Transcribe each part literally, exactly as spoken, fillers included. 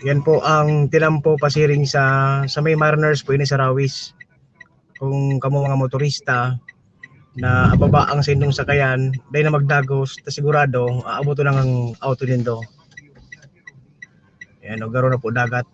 Yan po ang tinampo pasiring sa, sa may Mariners po ini sa Rawis. Kung kamo mga motorista na ababa ang saindong sakayan, dai na magdagos, ta sigurado, aaboton ang auto nindo. Ayan, o, garo na po dagat.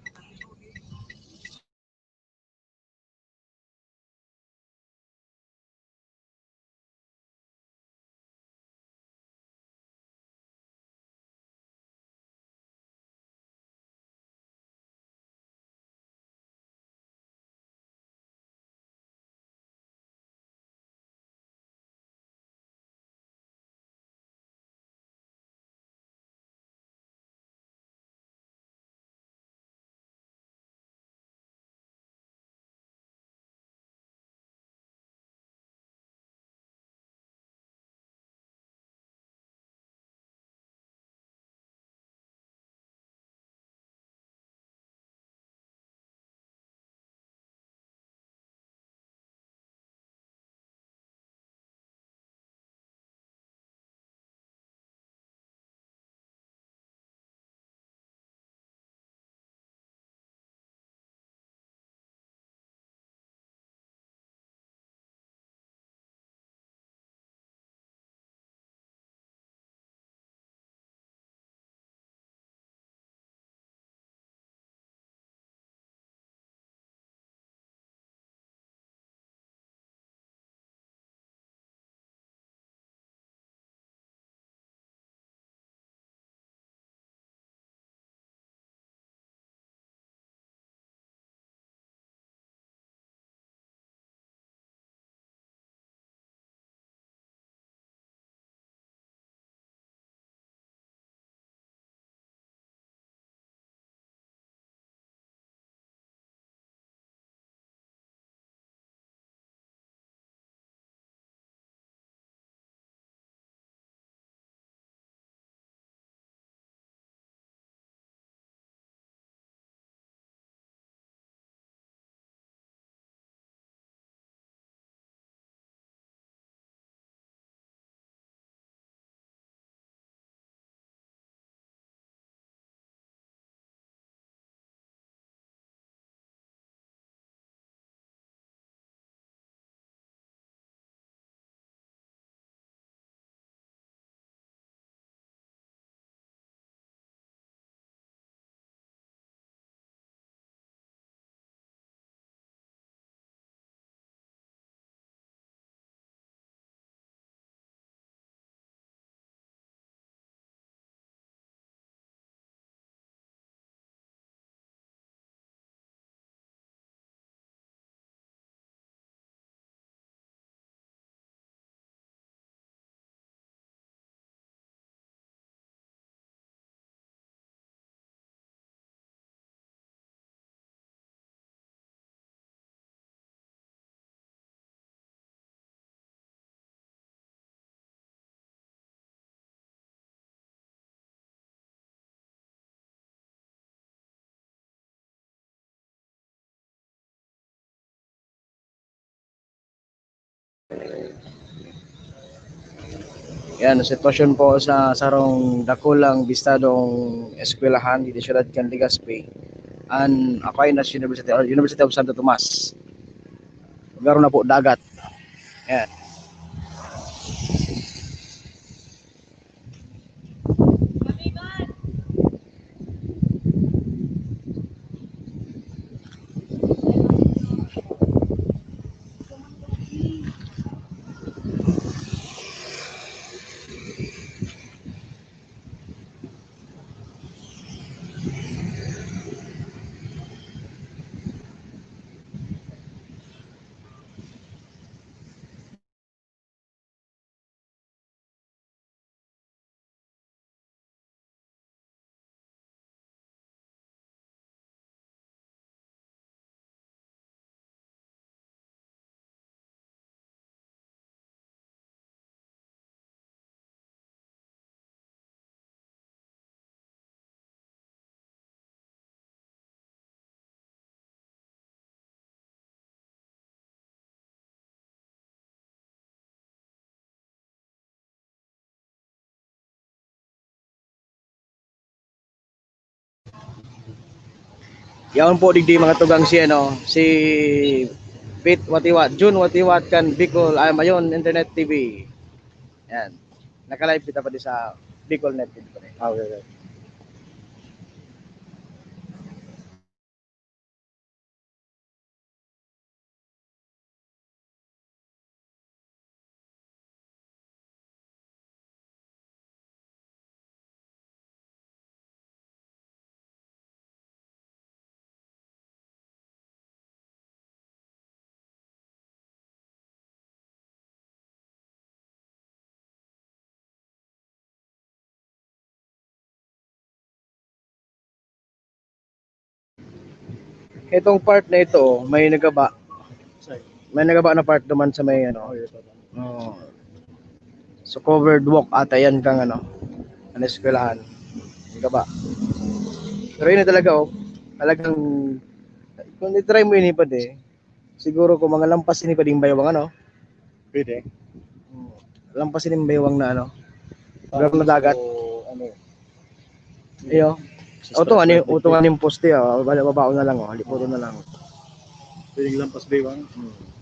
Yan, sitwasyon po sa sarong dakulang bistadong eskwelahan dito sa siyudad kan Legazpi, an Aquinas University, or University of Santo Tomas. Garo na po dagat. Yan. Yaon po digdi, mga tugang, si, ano, si Pete Watiwat, Jun Watiwat kan Bicol, ay, Mayon Internet T V. Yan. Naka-live kita pa di sa Bicol Net T V pa rin. Ah, okay, okay. Itong part na ito, may nagaba. May nagaba na part naman sa may ano. Oo. So, covered walk ata yan kang ano, ang eskwelahan. Nagaba. Pero yun na talaga, oh. Talagang, kung i-try mo yun, ipad eh. Siguro kung mga lampas ini pwedeng baywang, ano? Pwede. Hmm. Lampas ini baywang na, ano? Lugar na dagat. So, ano? Iyo. Sa Utong strap ani, light utong din. Aning poste, oh. Baba, babaon na lang, oh. Liputon na lang. Pwedeng lampas baywang. Hmm.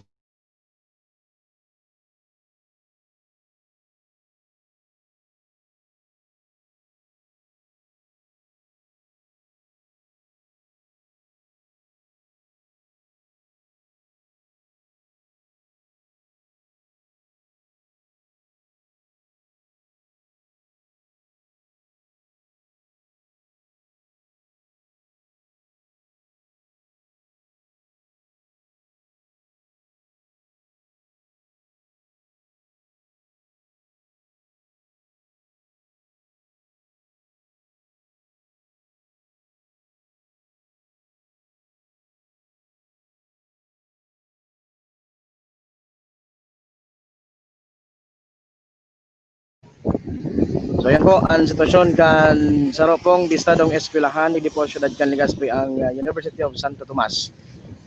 So, yan po ang sitwasyon kan saro pong bistadong eskwelahan, digdi po sa syudad kan Legazpi, ang, ah, University of Santo Tomas.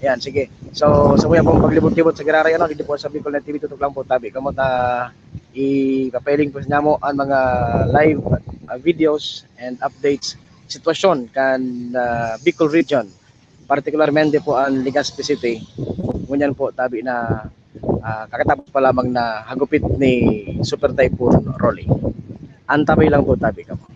Yan, sige. So, sa mga pong paglibot-libot sa Giraray, ano, digdi po sa Bicol Net T V, tutok lang po tabi kamo ta ipapahiling po sa inyo ang mga live, ah, videos and updates, sitwasyon kan, ah, Bicol Region, partikularmente po ang Legazpi City. Ngunyan po, tabi na, ah, kakatapos pa lamang na hagupit ni Super Typhoon Rolly. Antabay lang po, tabi kamo.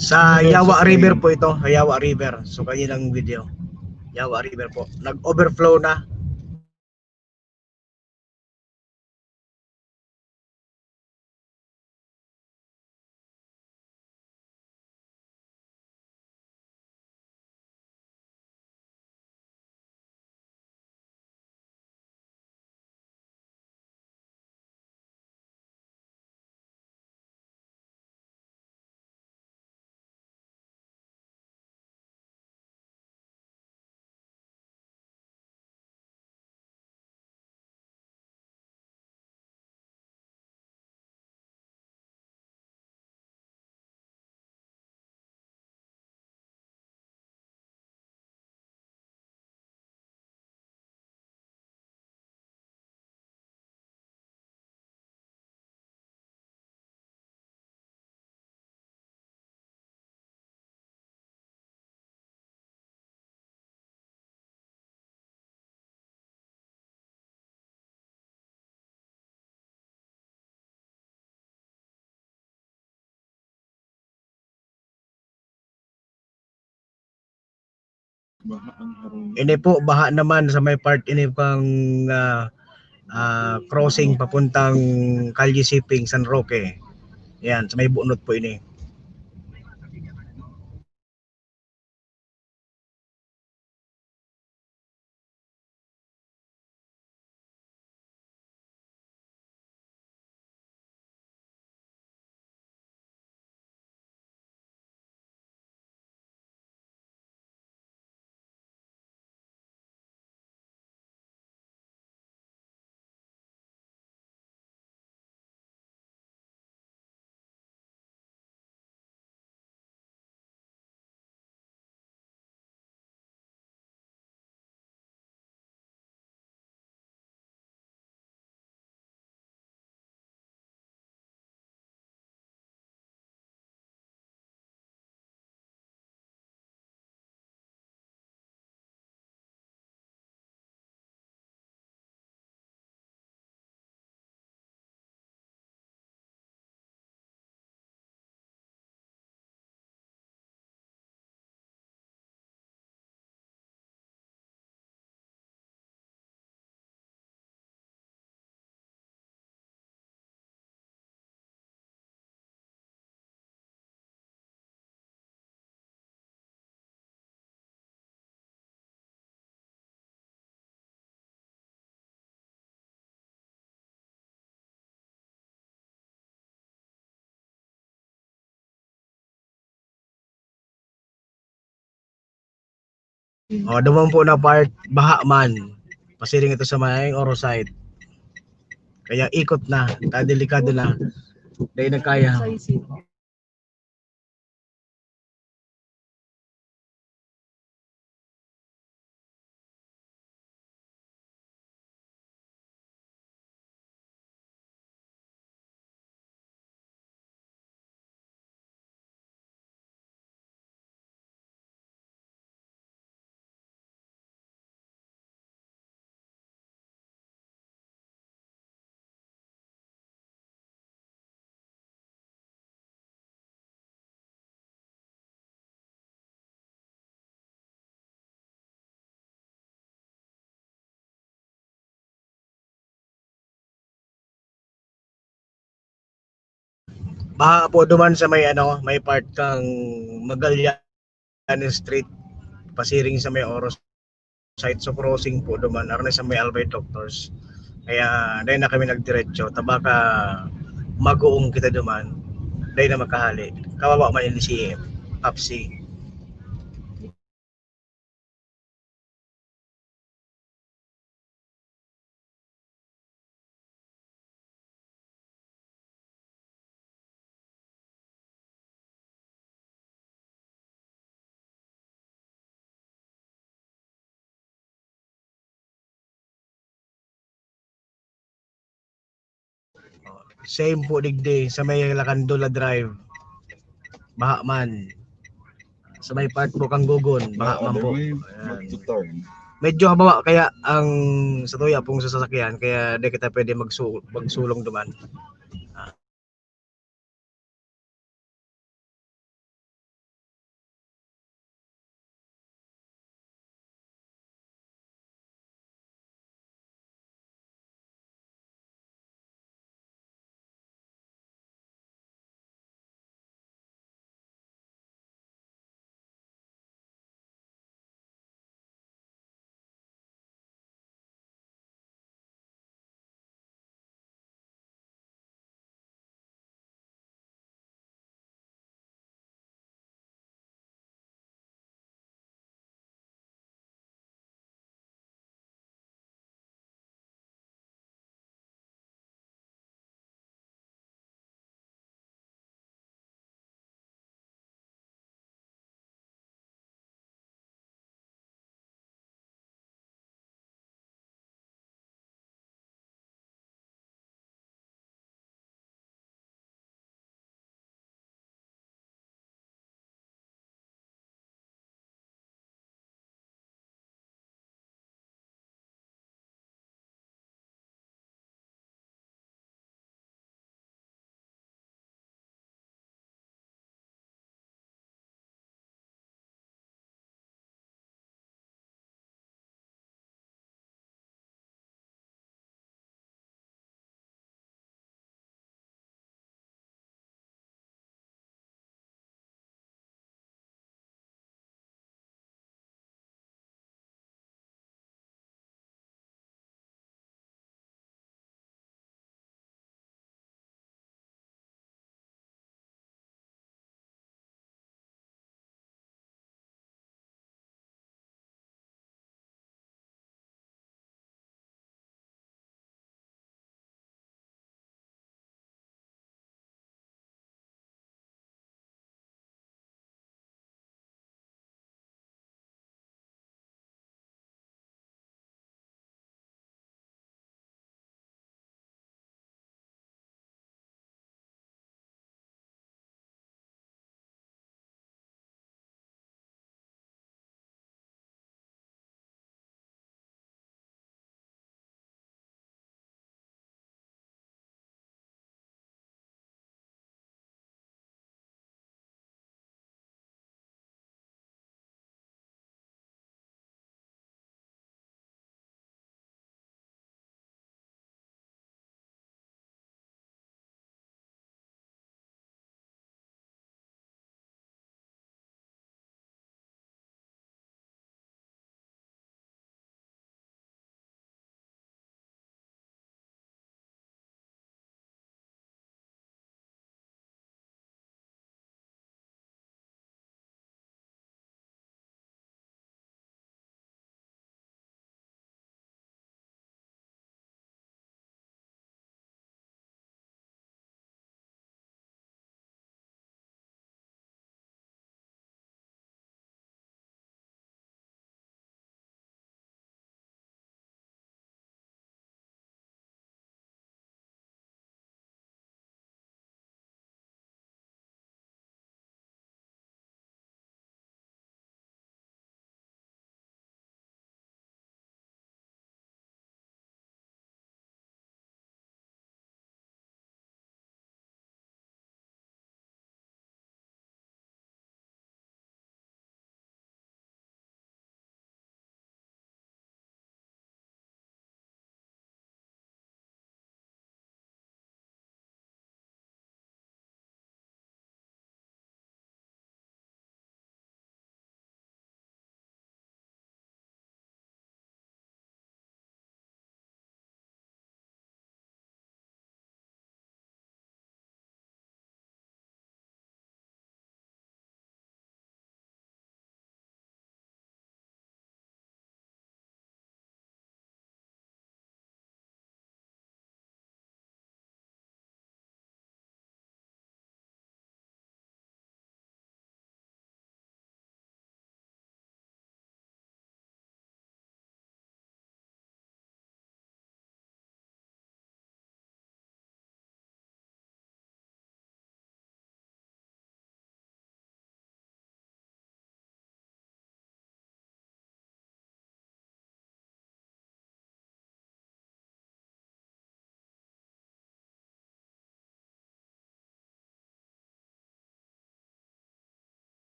Sa Yawa River po ito, sa Yawa River. So, kaninang video. Yawa River po. Nag-overflow na. Ini po, baha naman sa may part ini kang, ah, ah, crossing papuntang Calle Siping, San Roque. Yan, sa may bunot po ini. O, duman po na part, baha man. Pasiring ito sa may Oro side. Kaya ikot na, kadelikado na. Dahil nagkaya. Baha po duman sa may ano, may part kang Magallanes Street, pasiring sa may Oro side, so crossing po duman, arnay sa may Albay Doctors. Kaya dahil na kami nagdiretso, tabaka maguong kita duman, dahil na makahali. Kawawa man yung C M, Pepsi. Same po digdi sa may Lacandola Drive. Baha man. Sa may part po kang Gugon, baha man po. Ayan. Medyo habawa kaya ang sa tuya pong sasakyan, kaya di kita pwede magsu-, magsulong duman.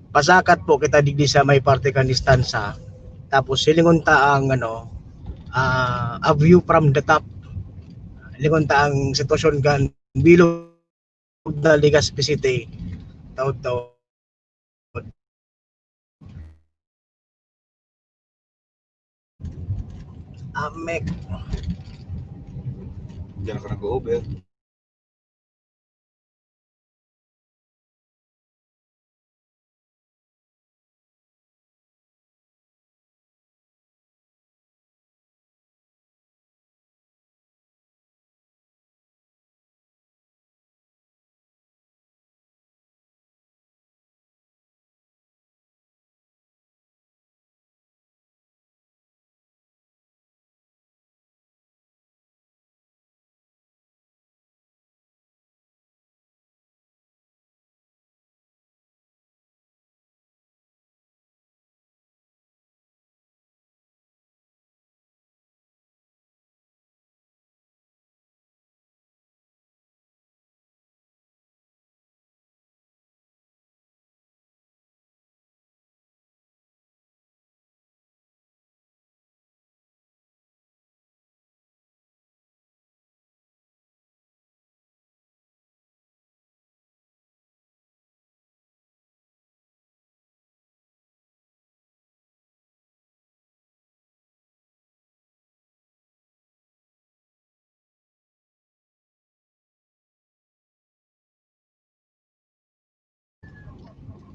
pasakat po kita digdi sa may parte kan Estancia. Tapos hilingon ta ang ano, ah, a view from the top. Hilingon ta ang sitwasyon kan bilog na Legazpi City. Taud-taud. Amek. Diyan ka nag-over.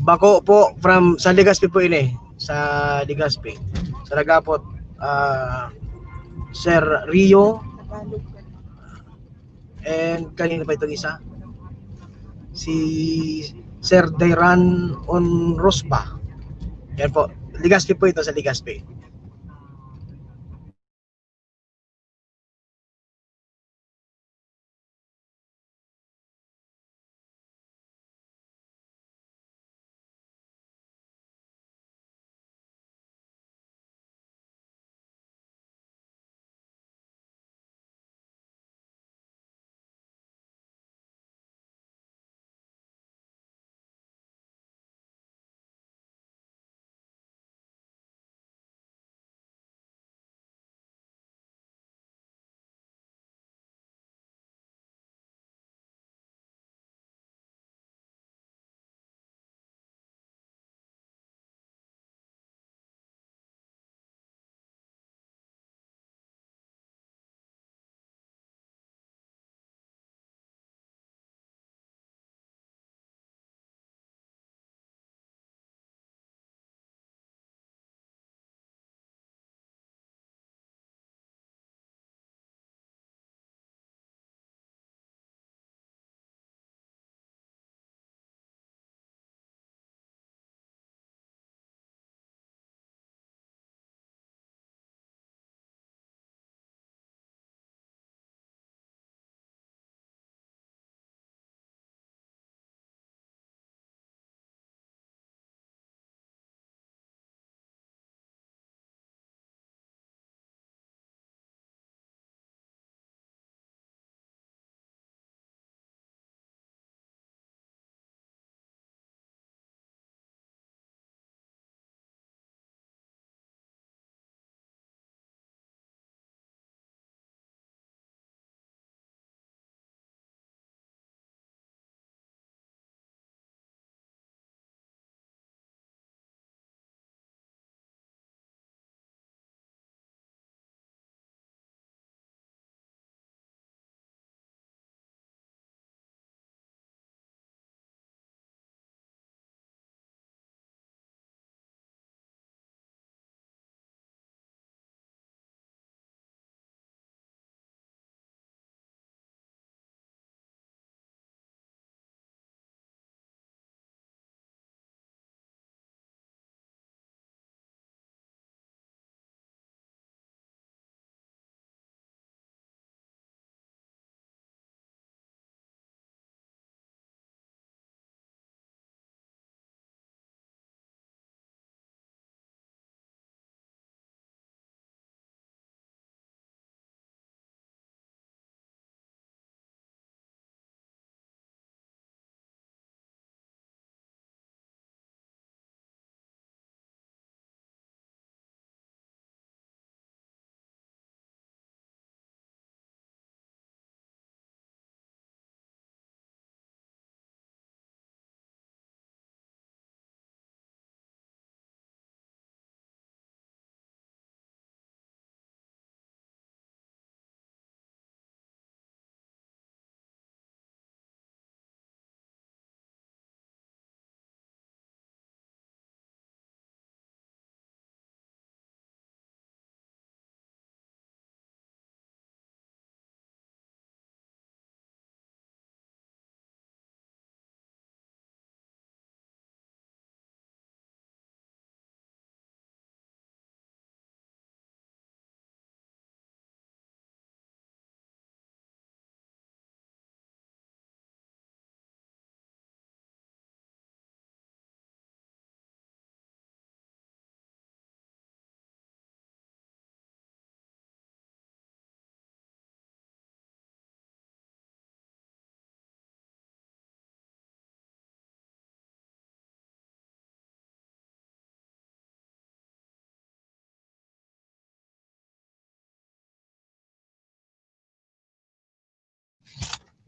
Bako po, from sa Legazpi po ini, sa Legazpi. Sa Ragapot, ah, Sir Rio, and kanina pa itong isa, si Sir Dairan on Rosba. Yan po, Legazpi po ito, sa Legazpi.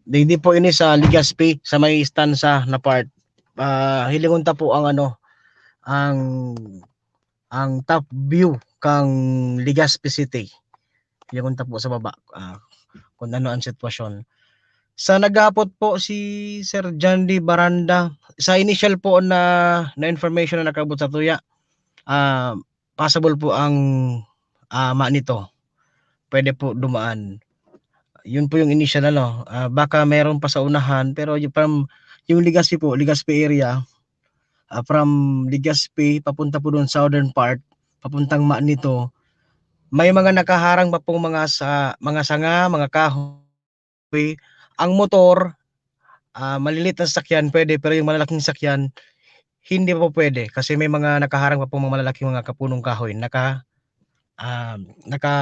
Digdi po ini sa Legazpi, sa may Estancia na part. Ah, hilingon ta po ang ano, ang, ang top view kang Legazpi City. Hilingon ta po sa baba, ah, kung ano ang sitwasyon. Sa naghapot po si Sir John D Baranda, sa initial po na, na information na nakabot sa tuya, ah, possible po ang, ah, ma nito. Pwede po dumaan. Yun po yung initial ano, ah, baka meron pa sa unahan, pero yung from, yung Legazpi po, Legazpi area, ah, from Legazpi papunta po doon southern part, papuntang ma nito, may mga nakaharang pa pong mga sa, mga sanga, mga kahoy. Ang motor, ah, maliliit na sasakyan pwede, pero yung malalaking sakyan, hindi po pwede kasi may mga nakaharang pa pong mga malalaking mga kapunong kahoy naka, ah, naka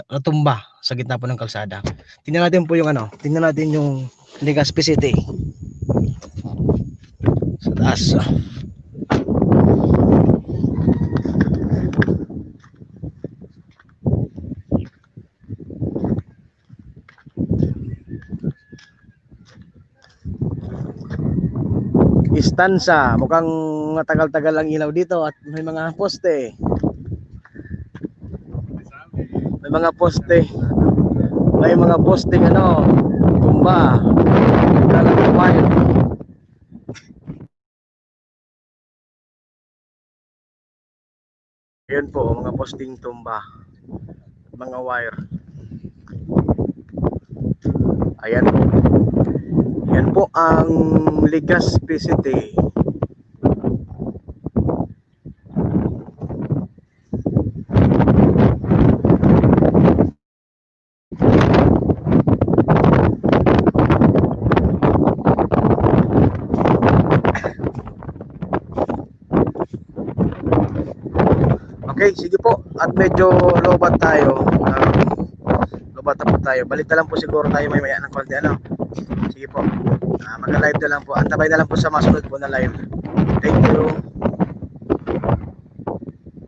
natumba sa gitna po ng kalsada. Tingnan natin po yung ano, tingnan natin yung Legazpi City. Sa taas. Estancia, mukhang matagal-tagal ang ilaw dito at may mga poste. May mga poste. May mga poste ano, tumba. Talagang wild. Ayan po, mga posting tumba. Mga wire. Ayan po. Yan po ang Legazpi City. Okay, sige po. At medyo lobat tayo. Ah, lobat na po tayo. Balik na lang po siguro tayo may maya ng konti. Ano? Sige po. Ah, mag-live na lang po. Antabay na lang po sa masunod po na live. Thank you.